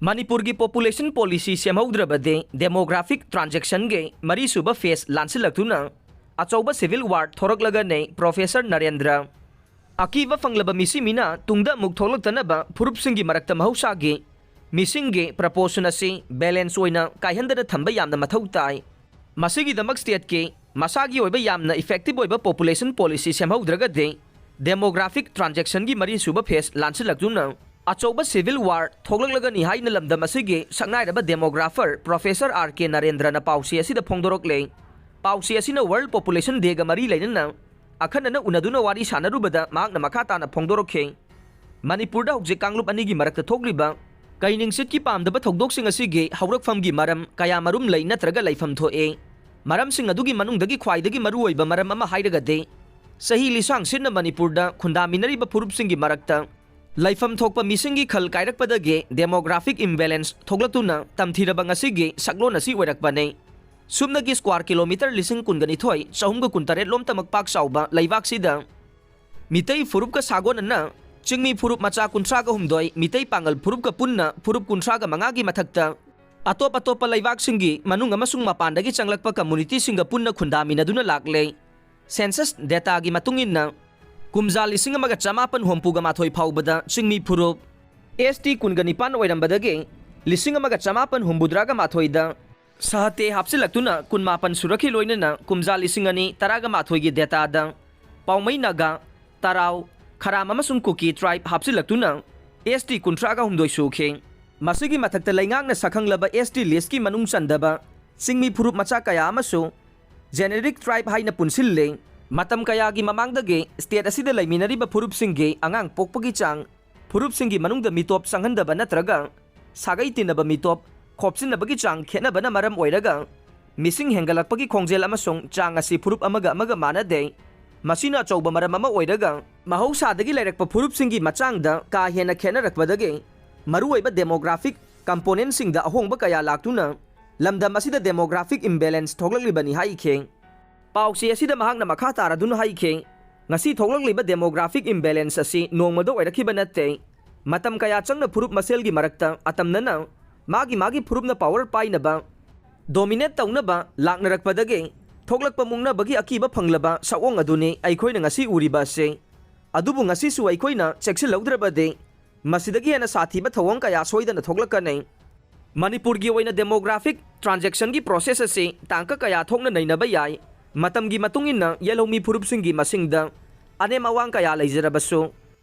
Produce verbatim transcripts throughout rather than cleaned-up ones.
ꯃꯅꯤꯄꯨꯔꯒꯤ population policy ꯁꯦꯝꯍꯧꯗ꯭ꯔꯕꯗꯤ demographic transitionꯒꯤ ꯃꯔꯤꯁꯨꯕ phase ꯂꯥꯟꯁꯤꯜꯂꯛꯇꯨꯅ ꯑꯆꯧꯕ civil war ꯊꯣꯔꯛꯂꯒꯅꯤ, Professor Narendra. ꯑꯀꯤꯕ ꯐꯪꯂꯕ ꯃꯤꯁꯤꯃꯤꯅ ꯇꯨꯡꯗ ꯑꯃꯨꯛ ꯊꯣꯛꯂꯛꯇꯅꯕ ꯐꯨꯔꯨꯞꯁꯤꯡꯒꯤ ꯃꯔꯛꯇ ꯃꯍꯧꯁꯥꯒꯤ ꯃꯤꯁꯤꯡꯒꯤ proportion ꯑꯁꯤ balance ꯑꯣꯏꯅ ꯀꯥꯏꯍꯟꯗꯅ ꯊꯝꯕ ꯌꯥꯝꯅ ꯃꯊꯧ ꯇꯥꯏ꯫ ꯃꯁꯤꯒꯤꯗꯃꯛ stateꯀꯤ ꯃꯁꯥꯒꯤ ꯑꯣꯏꯕ ꯌꯥꯝꯅ effective ꯑꯣꯏꯕ population policy ꯁꯦꯝꯍꯧꯗ꯭ꯔꯒꯗꯤ demographic transitionꯒꯤ ꯃꯔꯤꯁꯨꯕ phase ꯂꯥꯟꯁꯤꯜꯂꯛꯇꯨꯅ ꯑꯆꯧꯕ civil war ꯊꯣꯛꯂꯛꯂꯒꯅꯤ ꯍꯥꯏꯅ ꯂꯝꯗꯝ ꯑꯁꯤꯒꯤ ꯁꯛꯅꯥꯏꯔꯕ demographer Professor ꯑꯥꯔ ꯀꯦ ꯅꯔꯦꯟꯗ꯭ꯔꯅ ꯄꯥꯎꯆꯦ ꯑꯁꯤꯗ ꯐꯣꯡꯗꯣꯔꯛꯂꯦ꯫ ꯄꯥꯎꯆꯦ ꯑꯁꯤꯅ World Population Dayꯒ ꯃꯔꯤ ꯂꯩꯅꯅ ꯑꯈꯟꯅꯅ ꯎꯅꯗꯨꯅ ꯋꯥꯔꯤ ꯁꯥꯟꯅꯔꯨꯕꯗ ꯃꯍꯥꯛꯅ ꯃꯈꯥ ꯇꯥꯅ ꯐꯣꯡꯗꯣꯔꯛꯈꯤ꯫ ꯃꯅꯤꯄꯨꯔꯗ ꯍꯧꯖꯤꯛ ꯀꯥꯡꯂꯨꯞ ꯑꯅꯤꯒꯤ ꯃꯔꯛꯇ ꯊꯣꯛꯂꯤꯕ ꯀꯩ ꯅꯤꯡꯆꯠꯀꯤ ꯄꯥꯝꯗꯕ ꯊꯧꯗꯣꯛꯁꯤꯡ ꯑꯁꯤꯒꯤ ꯍꯧꯔꯛꯐꯝꯒꯤ ꯃꯔꯝ ꯀꯌꯥ ꯃꯔꯨꯝ ꯂꯩ ꯅꯠꯇ꯭ꯔꯒ ꯂꯩꯐꯝ ꯊꯣꯛꯏ꯫ ꯃꯔꯝꯁꯤꯡ ꯑꯗꯨꯒꯤ ꯃꯅꯨꯡꯗꯒꯤ ꯈ꯭ꯋꯥꯏꯗꯒꯤ ꯃꯔꯨꯑꯣꯏꯕ ꯃꯔꯝ ꯑꯃ ꯍꯥꯏꯔꯒꯗꯤ ꯆꯍꯤ ꯂꯤꯁꯥꯡ ꯁꯤꯠꯅ ꯃꯅꯤꯄꯨꯔꯗ ꯈꯨꯟꯗꯥꯃꯤꯟꯅꯔꯤꯕ ꯐꯨꯔꯨꯞꯁꯤꯡꯒꯤ ꯃꯔꯛꯇ ꯂꯩꯐꯝ ꯊꯣꯛꯄ ꯃꯤꯁꯤꯡꯒꯤ ꯈꯜ ꯀꯥꯏꯔꯛꯄꯗꯒꯤ demographic imbalance ꯊꯣꯛꯂꯛꯇꯨꯅ ꯇꯝꯊꯤꯔꯕ ꯉꯁꯤꯒꯤ ꯁꯛꯂꯣꯟ ꯑꯁꯤ ꯑꯣꯏꯔꯛꯄꯅꯤ꯫ ꯁꯨꯞꯅꯒꯤ square kilometre ꯂꯤꯁꯤꯡ ꯀꯨꯟꯒ ꯅꯤꯊꯣꯏ ꯆꯍꯨꯝꯒ ꯀꯨꯟꯇꯔꯦꯠ ꯂꯣꯝꯇꯃꯛ ꯄꯥꯛ ꯆꯥꯎꯕ ꯂꯩꯕꯥꯛꯁꯤꯗ ꯃꯤꯇꯩ ꯐꯨꯔꯨꯞꯀ ꯁꯥꯒꯣꯟꯅꯅ ꯆꯤꯡꯃꯤ ꯐꯨꯔꯨꯞ ꯃꯆꯥ ꯀꯨꯟꯊ꯭ꯔꯥꯒ ꯍꯨꯝꯗꯣꯏ, ꯃꯤꯇꯩ ꯄꯥꯡꯒꯜ ꯐꯨꯔꯨꯞꯀ ꯄꯨꯟꯅ ꯐꯨꯔꯨꯞ ꯀꯨꯟꯊ꯭ꯔꯥꯒ ꯃꯉꯥꯒꯤ ꯃꯊꯛꯇ ꯑꯇꯣꯞ ꯑꯇꯣꯞꯄ ꯂꯩꯕꯥꯛꯁꯤꯡꯒꯤ ꯃꯅꯨꯡ ꯑꯃꯁꯨꯡ ꯃꯄꯥꯟꯗꯒꯤ ꯆꯪꯂꯛꯄ communityꯁꯤꯡꯒ ꯄꯨꯟꯅ ꯈꯨꯟꯗꯥꯃꯤꯟꯅꯗꯨꯅ ꯂꯥꯛꯂꯦ꯫ Census dataꯒꯤ ꯃꯇꯨꯡ ꯏꯟꯅ, ꯀꯨꯝꯖꯥ ꯂꯤꯁꯤꯡ ꯑꯃꯒ ꯆꯃꯥꯄꯟ ꯍꯨꯝꯐꯨꯒ ꯃꯥꯊꯣꯏ ꯐꯥꯎꯕꯗ ꯆꯤꯡꯃꯤ ꯐꯨꯔꯨꯞ, S T ꯀꯨꯟꯒ ꯅꯤꯄꯥꯟ ꯑꯣꯏꯔꯝꯕꯗꯒꯤ ꯂꯤꯁꯤꯡ ꯑꯃꯒ ꯆꯃꯥꯄꯟ ꯍꯨꯝꯐꯨꯇꯔꯥꯒ ꯃꯥꯊꯣꯏꯗ ꯁꯍꯇꯦ ꯍꯥꯞꯆꯤꯜꯂꯛꯇꯨꯅ ꯀꯨꯟꯃꯥꯄꯟ ꯁꯨꯔꯛꯈꯤ꯫ ꯂꯣꯏꯅꯅ ꯀꯨꯝꯖꯥ ꯂꯤꯁꯤꯡ ꯑꯅꯤ ꯇꯔꯥꯒ ꯃꯥꯊꯣꯏꯒꯤ dataꯗ ꯄꯥꯎꯃꯩ ꯅꯥꯒꯥ, ꯇꯔꯥꯎ, ꯈꯔꯥꯝ ꯑꯃꯁꯨꯡ ꯀꯨꯀꯤ tribe ꯍꯥꯞꯆꯤꯜꯂꯛꯇꯨꯅ S T ꯀꯨꯟꯊ꯭ꯔꯥꯒ ꯍꯨꯝꯗꯣꯏ ꯁꯨꯈꯤ꯫ ꯃꯁꯤꯒꯤ ꯃꯊꯛꯇ ꯂꯩꯉꯥꯛꯅ ꯁꯛꯈꯪꯂꯕ S T listꯀꯤ ꯃꯅꯨꯡ ꯆꯟꯗꯕ ꯆꯤꯡꯃꯤ ꯐꯨꯔꯨꯞ ꯃꯆꯥ ꯀꯌꯥ ꯑꯃꯁꯨ generic tribe ꯍꯥꯏꯅ ꯄꯨꯟꯁꯤꯜꯂꯤ꯫ ꯃꯇꯝ ꯀꯌꯥꯒꯤ ꯃꯃꯥꯡꯗꯒꯤ state ꯑꯁꯤꯗ ꯂꯩꯃꯤꯟꯅꯔꯤꯕ ꯐꯨꯔꯨꯞꯁꯤꯡꯒꯤ ꯑꯉꯥꯡ ꯄꯣꯛꯄꯒꯤ ꯆꯥꯡ, ꯐꯨꯔꯨꯞꯁꯤꯡꯒꯤ ꯃꯅꯨꯡꯗ ꯃꯤꯇꯣꯞ ꯆꯪꯍꯟꯗꯕ ꯅꯠꯇ꯭ꯔꯒ ꯁꯥꯒꯩ ꯇꯤꯟꯅꯕ ꯃꯤꯇꯣꯞ ꯈꯣꯞꯆꯤꯟꯅꯕꯒꯤ ꯆꯥꯡ ꯈꯦꯠꯅꯕꯅ ꯃꯔꯝ ꯑꯣꯏꯔꯒ ꯃꯤꯁꯤꯡ ꯍꯦꯟꯒꯠꯂꯛꯄꯒꯤ ꯈꯣꯡꯖꯦꯜ ꯑꯃꯁꯨꯡ ꯆꯥꯡ ꯑꯁꯤ ꯐꯨꯔꯨꯞ ꯑꯃꯒ ꯑꯃꯒ ꯃꯥꯟꯅꯗꯦ꯫ ꯃꯁꯤꯅ ꯑꯆꯧꯕ ꯃꯔꯝ ꯑꯃ ꯑꯣꯏꯔꯒ ꯃꯍꯧꯁꯥꯗꯒꯤ ꯂꯩꯔꯛꯄ ꯐꯨꯔꯨꯞꯁꯤꯡꯒꯤ ꯃꯆꯥꯡꯗ ꯀꯥ ꯍꯦꯟꯅ ꯈꯦꯠꯅꯔꯛꯄꯗꯒꯤ ꯃꯔꯨꯑꯣꯏꯕ demographic componentꯁꯤꯡꯗ ꯑꯍꯣꯡꯕ ꯀꯌꯥ ꯂꯥꯛꯇꯨꯅ ꯂꯝꯗꯝ ꯑꯁꯤꯗ demographic imbalance ꯊꯣꯛꯂꯛꯂꯤꯕꯅꯤ ꯍꯥꯏꯈꯤ꯫ ꯄꯥꯎꯆꯦ ꯑꯁꯤꯗ ꯃꯍꯥꯛꯅ ꯃꯈꯥ ꯇꯥꯔꯗꯨꯅ ꯍꯥꯏꯈꯤ, ꯉꯁꯤ ꯊꯣꯛꯂꯛꯂꯤꯕ demographic imbalance ꯑꯁꯤ ꯅꯣꯡꯃꯗ ꯑꯣꯏꯔꯛꯈꯤꯕ ꯅꯠꯇꯦ꯫ ꯃꯇꯝ ꯀꯌꯥ ꯆꯪꯅ ꯐꯨꯔꯨꯞ ꯃꯁꯦꯜꯒꯤ ꯃꯔꯛꯇ ꯑꯇꯝꯅꯅ ꯃꯥꯒꯤ ꯃꯥꯒꯤ ꯐꯨꯔꯨꯞꯅ power ꯄꯥꯏꯅꯕ, dominate ꯇꯧꯅꯕ ꯂꯥꯛꯅꯔꯛꯄꯗꯒꯤ ꯊꯣꯛꯂꯛꯄ ꯃꯨꯛꯅꯕꯒꯤ ꯑꯀꯤꯕ ꯐꯪꯂꯕ ꯁꯛꯑꯣꯡ ꯑꯗꯨꯅꯤ ꯑꯩꯈꯣꯏꯅ ꯉꯁꯤ ꯎꯔꯤꯕ ꯑꯁꯤ꯫ ꯑꯗꯨꯕꯨ ꯉꯁꯤꯁꯨ ꯑꯩꯈꯣꯏꯅ ꯆꯦꯛꯁꯤꯜꯍꯧꯗ꯭ꯔꯕꯗꯤ ꯃꯁꯤꯗꯒꯤ ꯍꯦꯟꯅ ꯁꯥꯊꯤꯕ ꯊꯧꯑꯣꯡ ꯀꯌꯥ ꯁꯣꯏꯗꯅ ꯊꯣꯛꯂꯛꯀꯅꯤ꯫ ꯃꯅꯤꯄꯨꯔꯒꯤ ꯑꯣꯏꯅ demographic transitionꯒꯤ process ꯑꯁꯤ ꯇꯥꯡꯀꯛ ꯀꯌꯥ ꯊꯣꯛꯅ ꯅꯩꯅꯕ ꯌꯥꯏ꯫ ꯃꯇꯝꯒꯤ ꯃꯇꯨꯡ ꯏꯟꯅ ꯌꯦꯜꯍꯧꯃꯤ ꯐꯨꯔꯨꯞꯁꯤꯡꯒꯤ ꯃꯁꯤꯡꯗ ꯑꯅꯦꯝ ꯑꯋꯥꯡ ꯀꯌꯥ ꯂꯩꯖꯔꯕꯁꯨ,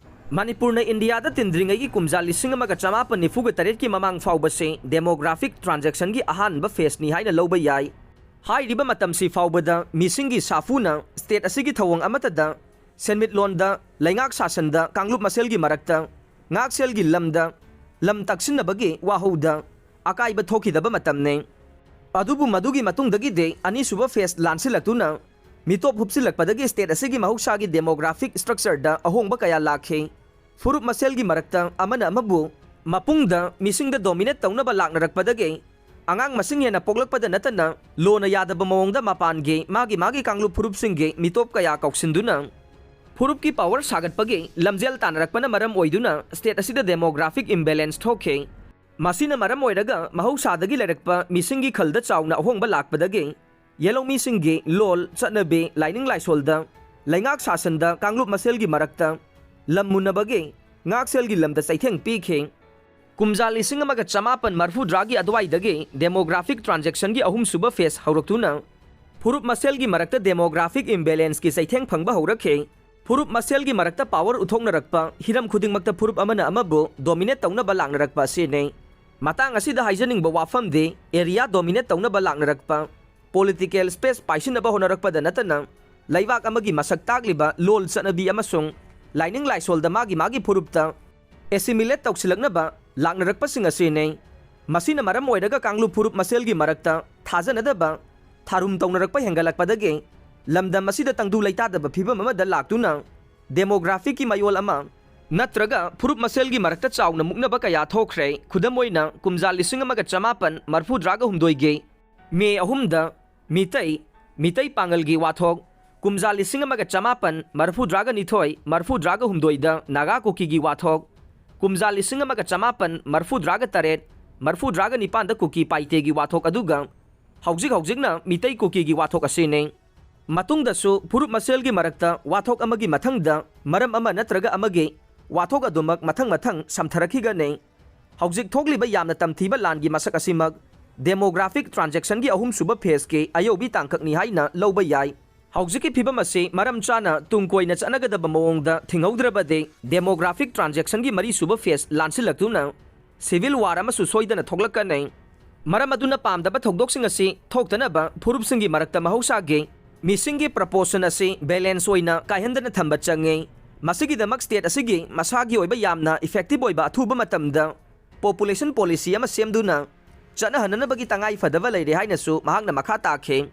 ꯃꯅꯤꯄꯨꯔꯅ ꯏꯟꯗꯤꯌꯥꯗ ꯇꯤꯟꯗ꯭ꯔꯤꯉꯩꯒꯤ ꯀꯨꯝꯖꯥ ꯂꯤꯁꯤꯡ ꯑꯃꯒ ꯆꯃꯥꯄꯟ ꯅꯤꯐꯨꯒ ꯇꯔꯦꯠꯀꯤ ꯃꯃꯥꯡ ꯐꯥꯎꯕꯁꯤ demographic transitionꯒꯤ ꯑꯍꯥꯟꯕ phaseꯅꯤ ꯍꯥꯏꯅ ꯂꯧꯕ ꯌꯥꯏ꯫ ꯍꯥꯏꯔꯤꯕ ꯃꯇꯝꯁꯤ ꯐꯥꯎꯕꯗ ꯃꯤꯁꯤꯡꯒꯤ ꯁꯥꯐꯨꯅ state ꯑꯁꯤꯒꯤ ꯊꯧꯑꯣꯡ ꯑꯃꯠꯇꯗ, ꯁꯦꯟꯃꯤꯠꯂꯣꯟꯗ, ꯂꯩꯉꯥꯛ ꯁꯥꯁꯟꯗ, ꯀꯥꯡꯂꯨꯞ ꯃꯁꯦꯜꯒꯤ ꯃꯔꯛꯇ, ꯉꯥꯛꯁꯦꯜꯒꯤ ꯂꯝꯗ, ꯂꯝ ꯇꯛꯁꯤꯟꯅꯕꯒꯤ ꯋꯥꯍꯧꯗ ꯑꯀꯥꯏꯕ ꯊꯣꯛꯈꯤꯗꯕ ꯃꯇꯝꯅꯤ꯫ ꯑꯗꯨꯕꯨ ꯃꯗꯨꯒꯤ ꯃꯇꯨꯡꯗꯒꯤꯗꯤ ꯑꯅꯤꯁꯨꯕ phase ꯂꯥꯟꯁꯤꯜꯂꯛꯇꯨꯅ ꯃꯤꯇꯣꯞ ꯍꯨꯞꯆꯤꯜꯂꯛꯄꯗꯒꯤ state ꯑꯁꯤꯒꯤ ꯃꯍꯧꯁꯥꯒꯤ demographic structureꯗ ꯑꯍꯣꯡꯕ ꯀꯌꯥ ꯂꯥꯛꯈꯤ꯫ ꯐꯨꯔꯨꯞ ꯃꯁꯦꯜꯒꯤ ꯃꯔꯛꯇ ꯑꯃꯅ ꯑꯃꯕꯨ ꯃꯄꯨꯡꯗ ꯃꯤꯁꯤꯡꯗ dominate ꯇꯧꯅꯕ ꯂꯥꯛꯅꯔꯛꯄꯗꯒꯤ ꯑꯉꯥꯡ ꯃꯁꯤꯡ ꯍꯦꯟꯅ ꯄꯣꯛꯂꯛꯄꯗ ꯅꯠꯇꯅ ꯂꯣꯅ ꯌꯥꯗꯕ ꯃꯑꯣꯡꯗ ꯃꯄꯥꯟꯒꯤ ꯃꯥꯒꯤ ꯃꯥꯒꯤ ꯀꯥꯡꯂꯨꯞ ꯐꯨꯔꯨꯞꯁꯤꯡꯒꯤ ꯃꯤꯇꯣꯞ ꯀꯌꯥ ꯀꯧꯁꯤꯟꯗꯨꯅ ꯐꯨꯔꯨꯞꯀꯤ power ꯁꯥꯒꯠꯄꯒꯤ ꯂꯝꯖꯦꯜ ꯇꯥꯟꯅꯔꯛꯄꯅ ꯃꯔꯝ ꯑꯣꯏꯗꯨꯅ state ꯑꯁꯤꯗ demographic imbalance ꯊꯣꯛꯈꯤ꯫ ꯃꯁꯤꯅ ꯃꯔꯝ ꯑꯣꯏꯔꯒ ꯃꯍꯧꯁꯥꯗꯒꯤ ꯂꯩꯔꯛꯄ ꯃꯤꯁꯤꯡꯒꯤ ꯈꯜꯗ ꯆꯥꯎꯅ ꯑꯍꯣꯡꯕ ꯂꯥꯛꯄꯗꯒꯤ ꯌꯦꯜꯍꯧꯃꯤꯁꯤꯡꯒꯤ ꯂꯣꯜ, ꯆꯠꯅꯕꯤ, ꯂꯥꯏꯅꯤꯡ ꯂꯥꯏꯁꯣꯜꯗ, ꯂꯩꯉꯥꯛ ꯁꯥꯁꯟꯗ ꯀꯥꯡꯂꯨꯞ ꯃꯁꯦꯜꯒꯤ ꯃꯔꯛꯇ ꯂꯝ ꯃꯨꯟꯅꯕꯒꯤ ꯉꯥꯛꯁꯦꯜꯒꯤ ꯂꯝꯗ ꯆꯩꯊꯦꯡ ꯄꯤꯈꯤ꯫ ꯀꯨꯝꯖꯥ ꯂꯤꯁꯤꯡ ꯑꯃꯒ ꯆꯃꯥꯄꯟ ꯃꯔꯐꯨꯇꯔꯥꯒꯤ ꯑꯗꯨꯋꯥꯏꯗꯒꯤ demographic transitionꯒꯤ ꯑꯍꯨꯝꯁꯨꯕ phase ꯍꯧꯔꯛꯇꯨꯅ ꯐꯨꯔꯨꯞ ꯃꯁꯦꯜꯒꯤ ꯃꯔꯛꯇ demographic imbalanceꯀꯤ ꯆꯩꯊꯦꯡ ꯐꯪꯕ ꯍꯧꯔꯛꯈꯤ꯫ ꯐꯨꯔꯨꯞ ꯃꯁꯦꯜꯒꯤ ꯃꯔꯛꯇ power ꯎꯠꯊꯣꯛꯅꯔꯛꯄ ꯍꯤꯔꯝ ꯈꯨꯗꯤꯡꯃꯛꯇ ꯐꯨꯔꯨꯞ ꯑꯃꯅ ꯑꯃꯕꯨ dominate ꯇꯧꯅꯕ ꯂꯥꯛꯅꯔꯛꯄ ꯑꯁꯤꯅꯤ꯫ ꯃꯇꯥꯡ ꯑꯁꯤꯗ ꯍꯥꯏꯖꯅꯤꯡꯕ ꯋꯥꯐꯝꯗꯤ area dominate ꯇꯧꯅꯕ ꯂꯥꯛꯅꯔꯛꯄ, political space ꯄꯥꯏꯁꯤꯟꯅꯕ ꯍꯣꯠꯅꯔꯛꯄꯗ ꯅꯠꯇꯅ ꯂꯩꯕꯥꯛ ꯑꯃꯒꯤ ꯃꯁꯛ ꯇꯥꯛꯂꯤꯕ ꯂꯣꯜ ꯆꯠꯅꯕꯤ ꯑꯃꯁꯨꯡ ꯂꯥꯏꯅꯤꯡ ꯂꯥꯏꯁꯣꯜꯗ ꯃꯥꯒꯤ ꯃꯥꯒꯤ ꯐꯨꯔꯨꯞꯇ assimilate ꯇꯧꯁꯤꯜꯂꯛꯅꯕ ꯂꯥꯛꯅꯔꯛꯄꯁꯤꯡ ꯑꯁꯤꯅꯤ꯫ ꯃꯁꯤꯅ ꯃꯔꯝ ꯑꯣꯏꯔꯒ ꯀꯥꯡꯂꯨꯞ ꯐꯨꯔꯨꯞ ꯃꯁꯦꯜꯒꯤ ꯃꯔꯛꯇ ꯊꯥꯖꯅꯗꯕ, ꯊꯥꯔꯨꯝ ꯇꯧꯅꯔꯛꯄ ꯍꯦꯟꯒꯠꯂꯛꯄꯗꯒꯤ ꯂꯝꯗꯝ ꯑꯁꯤꯗ ꯇꯪꯗꯨ ꯂꯩꯇꯥꯗꯕ ꯐꯤꯕꯝ ꯑꯃꯗ ꯂꯥꯛꯇꯨꯅ demographicꯀꯤ ꯃꯌꯣꯜ ꯑꯃ ꯅꯠꯇ꯭ꯔꯒ ꯐꯨꯔꯨꯞ ꯃꯁꯦꯜꯒꯤ ꯃꯔꯛꯇ ꯆꯥꯎꯅ ꯃꯨꯛꯅꯕ ꯀꯌꯥ ꯊꯣꯛꯈ꯭ꯔꯦ꯫ ꯈꯨꯗꯝ ꯑꯣꯏꯅ ꯀꯨꯝꯖꯥ ꯂꯤꯁꯤꯡ ꯑꯃꯒ ꯆꯃꯥꯄꯟ ꯃꯔꯐꯨꯇꯔꯥꯒ ꯍꯨꯝꯗꯣꯏꯒꯤ ꯃꯦ ꯑꯍꯨꯝꯗ ꯃꯤꯇꯩ, ꯃꯤꯇꯩ ꯄꯥꯉꯜꯒꯤ ꯋꯥꯊꯣꯛ, ꯀꯨꯝꯖꯥ ꯂꯤꯁꯤꯡ ꯑꯃꯒ ꯆꯃꯥꯄꯟ ꯃꯔꯐꯨꯇꯔꯥꯒ ꯅꯤꯊꯣꯏ, ꯃꯔꯐꯨꯇꯔꯥꯒ ꯍꯨꯝꯗꯣꯏꯗ ꯅꯥꯒꯥ ꯀꯨꯀꯤꯒꯤ ꯋꯥꯊꯣꯛ, ꯀꯨꯝꯖꯥ ꯂꯤꯁꯤꯡ ꯑꯃꯒ ꯆꯃꯥꯄꯟ ꯃꯔꯐꯨꯇꯔꯥꯒ ꯇꯔꯦꯠ, ꯃꯔꯐꯨꯇꯔꯥꯒ ꯅꯤꯄꯥꯟꯗ ꯀꯨꯀꯤ ꯄꯥꯏꯇꯦꯒꯤ ꯋꯥꯊꯣꯛ ꯑꯗꯨꯒ ꯍꯧꯖꯤꯛ ꯍꯧꯖꯤꯛꯅ ꯃꯤꯇꯩ ꯀꯨꯀꯤꯒꯤ ꯋꯥꯊꯣꯛ ꯑꯁꯤꯅꯤ꯫ ꯃꯇꯨꯡꯗꯁꯨ ꯐꯨꯔꯨꯞ ꯃꯁꯦꯜꯒꯤ ꯃꯔꯛꯇ ꯋꯥꯊꯣꯛ ꯑꯃꯒꯤ ꯃꯊꯪꯗ ꯃꯔꯝ ꯑꯃ ꯅꯠꯇ꯭ꯔꯒ ꯑꯃꯒꯤ ꯋꯥꯊꯣꯛ ꯑꯗꯨꯃꯛ ꯃꯊꯪ ꯃꯊꯪ ꯁꯝꯊꯔꯛꯈꯤꯒꯅꯤ꯫ ꯍꯧꯖꯤꯛ ꯊꯣꯛꯂꯤꯕ ꯌꯥꯝꯅ ꯇꯝꯊꯤꯕ ꯂꯥꯟꯒꯤ ꯃꯁꯛ ꯑꯁꯤꯃꯛ demographic transitionꯒꯤ ꯑꯍꯨꯝꯁꯨꯕ phaseꯀꯤ ꯑꯌꯧꯕꯤ ꯇꯥꯡꯀꯛꯅꯤ ꯍꯥꯏꯅ ꯂꯧꯕ ꯌꯥꯏ꯫ ꯍꯧꯖꯤꯛꯀꯤ ꯐꯤꯕꯝ ꯑꯁꯤ ꯃꯔꯝ ꯆꯥꯅ ꯇꯨꯡ ꯀꯣꯏꯅ ꯆꯠꯅꯒꯗꯕ ꯃꯑꯣꯡꯗ ꯊꯤꯡꯍꯧꯗ꯭ꯔꯕꯗꯤ demographic transitionꯒꯤ ꯃꯔꯤꯁꯨꯕ phase ꯂꯥꯟꯁꯤꯜꯂꯛꯇꯨꯅ civil war ꯑꯃꯁꯨ ꯁꯣꯏꯗꯅ ꯊꯣꯛꯂꯛꯀꯅꯤ꯫ ꯃꯔꯝ ꯑꯗꯨꯅ ꯄꯥꯝꯗꯕ ꯊꯧꯗꯣꯛꯁꯤꯡ ꯑꯁꯤ ꯊꯣꯛꯇꯅꯕ ꯐꯨꯔꯨꯞꯁꯤꯡꯒꯤ ꯃꯔꯛꯇ ꯃꯍꯧꯁꯥꯒꯤ ꯃꯤꯁꯤꯡꯒꯤ proportion ꯑꯁꯤ balance ꯑꯣꯏꯅ ꯀꯥꯏꯍꯟꯗꯅ ꯊꯝꯕ ꯆꯪꯉꯤ꯫ ꯃꯁꯤꯒꯤꯗꯃꯛ state ꯑꯁꯤꯒꯤ ꯃꯁꯥꯒꯤ ꯑꯣꯏꯕ ꯌꯥꯝꯅ effective ꯑꯣꯏꯕ ꯑꯊꯨꯕ ꯃꯇꯝꯗ population policy ꯑꯃ ꯁꯦꯝꯗꯨꯅ ꯆꯠꯅꯍꯟꯅꯅꯕꯒꯤ ꯇꯉꯥꯏ ꯐꯗꯕ ꯂꯩꯔꯦ ꯍꯥꯏꯅꯁꯨ ꯃꯍꯥꯛꯅ ꯃꯈꯥ ꯇꯥꯈꯤ꯫